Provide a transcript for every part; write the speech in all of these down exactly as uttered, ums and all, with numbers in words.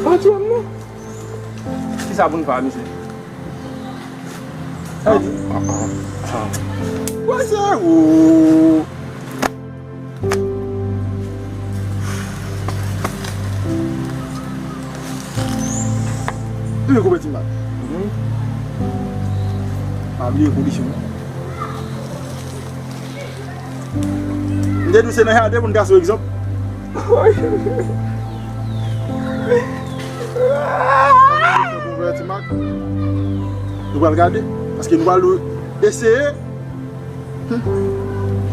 Pa di m non. Kisa pou n fè a, mesye? Hey, wè se ou. Li koupe ti mal. Pa bliye kondisyon. M te di w se nan jade pou n ka sou egzanp. Pou wè ti mak. Nou pral gade. Paske nou pral eseye. Hmm.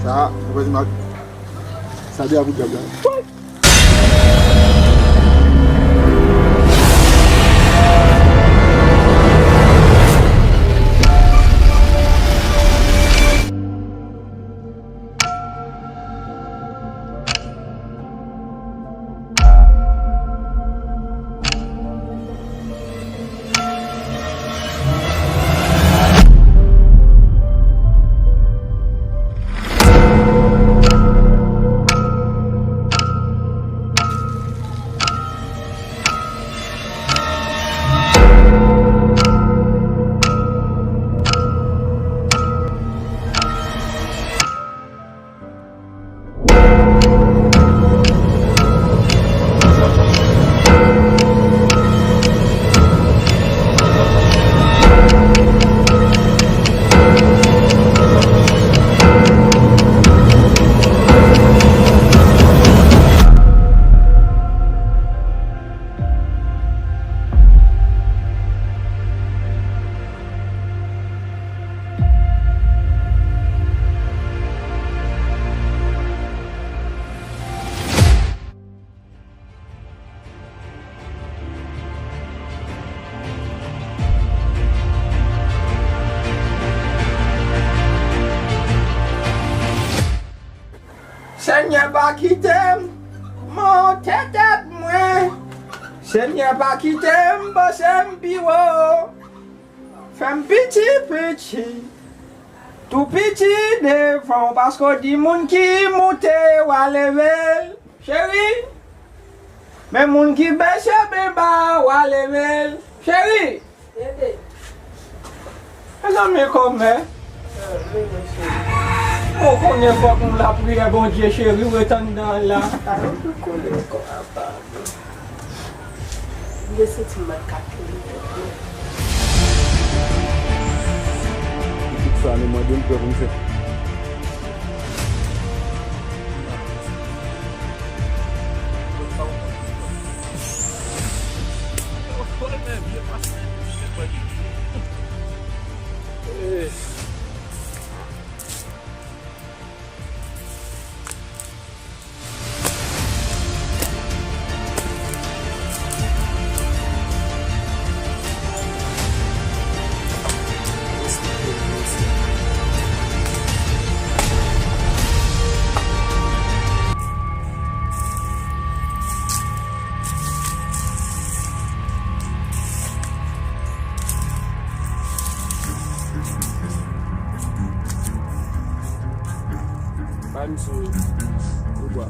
Sa, pou wè ti mak. Sa de a pou dyab la. Senyè, pa kite m monte tèt mwen. Senyè, pa kite m panse m pi wo. Fè m piti piti, tou piti devan w, paske w di moun ki moute, w a leve l. Cheri, men moun ki bese byen ba, w a leve l. Cheri! Mezanmi, kòmè. Ou konnen fòk nou lapriyè Bondye, cheri, ou ret anndan an la. Mwen santi m mal kalkile. Tout sa nou mande m, prè pou m fè. Bay misye yon bwa.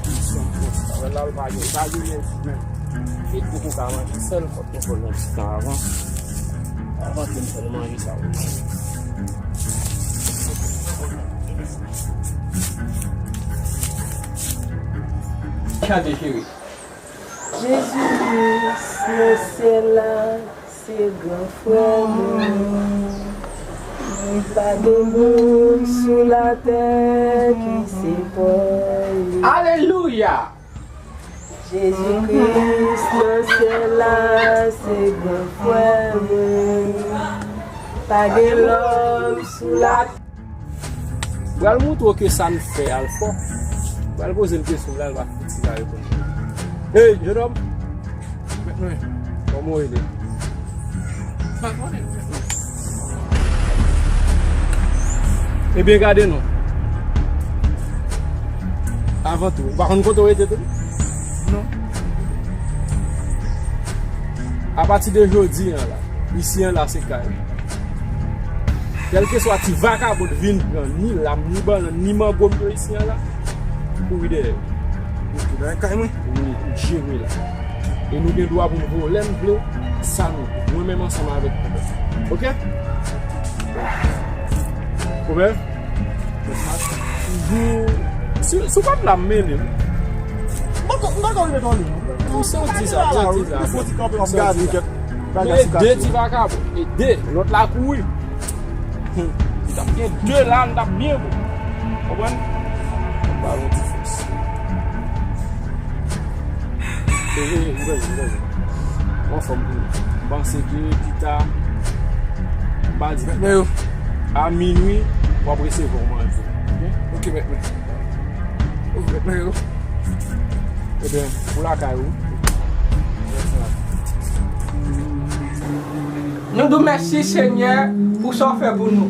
Misye yon bwa. Sa wè la, l pa gen, l pa gen nèf menm. E poko ka manje sèl, fòk nou fè l yon ti tan avan. Avan ke m fè l manje sa pou l manje. Chante, cheri. Jezi Kris nan syèl la, se gran frè mwen. Pa gen moun sou latè ki se pa li. Alelouya! Jezi Kris nan syèl la, se gran frè mwen. Pa gen lòm sou latè. Pral montre w ke sa n fè a l fò. Pral poze l kesyon la, l va fouti pa reponn. Hey, jennonm! Mèt mwen. Kòman w rele? Pa konnen, mèt mwen. Ebyen, gade non. Avan tou, ou pa konn kote w rete tou? Non. Apati de jodi an la, isi an la se kay ou. Kèlkeswa ti vakabon t vin pran ni lam, ni bannann, ni mango m yo isi an la, kouri dèyè yo. Ou tou nan kay mwen? Wi, ou jere la. E nou gen dwa pou n voye lè n vle sa nou vle. Mwen menm ansanm avèk ou. Oke? Kòmè? Si, si w pa t la, m mennen w. M pa t, m pa t rive tande, non. Ou santi sa, ou santi sa. Ou fè ti kanpe, m ap gade kèk bagay sou katye. De ti vakabon, e de, lòt la kouri. Hmm. Si t ap gen de la, n t ap byen bon. Konprann? Ba yon ti fòs. E, e, e, m gade, m gade. Anfòm pou nou. M panse ke pita, m pa di pita. A minwi, w ap resevwa w manje. Oke? Oke, mèt mwen. Oke, mèt mwen. Ebyen, ou lakay ou. Nou di w mèsi, Senyè, pou sa w fè pou nou.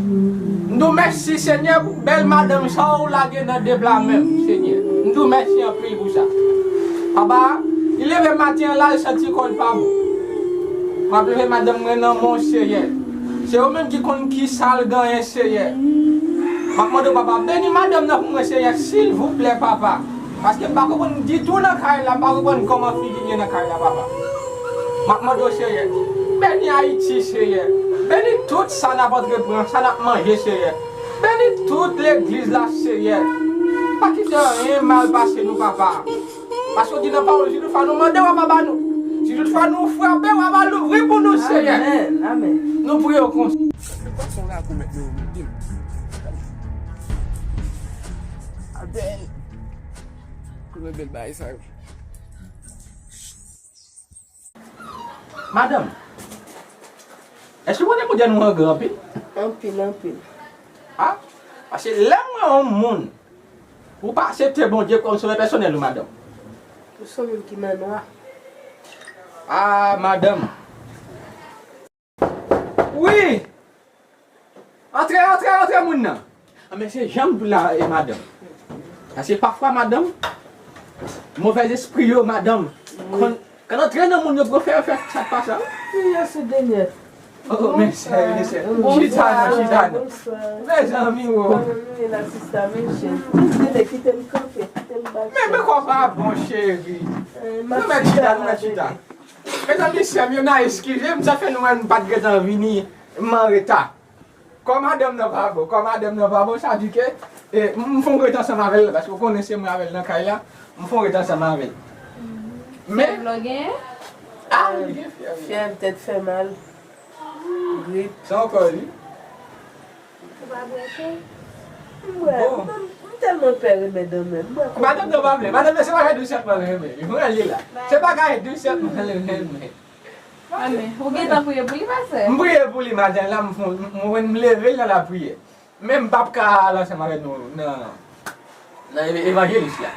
Nou di w mèsi, Senyè, pou bèl madanm sa w lage nan deblamen m, Senyè. Nou di w mèsi anpil pou sa. Papa, li leve maten an la, l santi kò l pa bon. M ap leve madanm mwen nan men w, Senyè. Se ou menm ki konn ki sa l genyen, Senyè. M ap mande w, Papa, beni madanm nan pou mwen, Senyè, silvouplè, Papa. Paske m pa konprann ditou nan kay la, m pa konprann kòman figi m ye nan kay la, Papa. M ap mande w, Senyè, beni Ayiti, Senyè. Beni tout sa n ap antreprann, sa n ap manje, Senyè. Beni tout legliz la, Senyè. Pa kite anyen mal pase nou, Papa. Paske w di nan pawòl, si toutfwa nou mande w, w ap ba nou. Si toutfwa nou frape, w ap louvri pou nou, Senyè. Amèn, amèn. Nou priye w konsa. Pwason la kou mèt nou mete m. Abèl. Kote bèl bagay sa yo? Madanm, èske w konnen bondye nou an gran anpil? Anpil, anpil. A, paske lè m wè yon moun, ou pa aksepte Bondye kòm sovè pèsonèl ou, madanm. Ou se yon moun ki nan nwa. A, madanm. Wi! Antre, antre, antre, moun nan. A, men se jan m la, e, madanm. Paske pafwa, madanm, movèzespri yo, madanm, konn, konn antre nan moun yo pou yo fè, fè sa k pa sa. Wi, yo se denyè. O, o, men sè, men sè. Chita non, chita non. Mezanmi, o. Kòman nou ye la, sista? Men cheri, kite m kanpe, kite m bat. Men, men kò pa bon, cheri. Nou mèt chita, nou mèt chita. Mezanmi, sè m yo, n a eskize m, sa fè nou wè m pa t gentan vini, m anreta. Kò madanm nan pa bon, kò madanm nan pa bon, sa di ke, e, m, m fon ret ansanm avè l, paske w konnen se mwen avè l nan kay la, m fon ret ansanm avè l. Men, fyèv la w genyen? A, li gen fyèv. Fyèv, tèt fè mal, grip. Sa ankò li? Ou pa bwè tou? M bwè. Bon. M, m tèlman pè remèd an menm. M bwè. Madanm nan pa vle. Madanm nan se bagay dou sèlman l renmen. Li pran li la. Se bagay dou sèlman l renmen. Amèn. Ou gentan priye pou li, pastè? M priye pou li maten la, m, m, m, m leve l nan lapriyè. Men m p ap ka al ansanm avè nou nan, nan evanjelis la.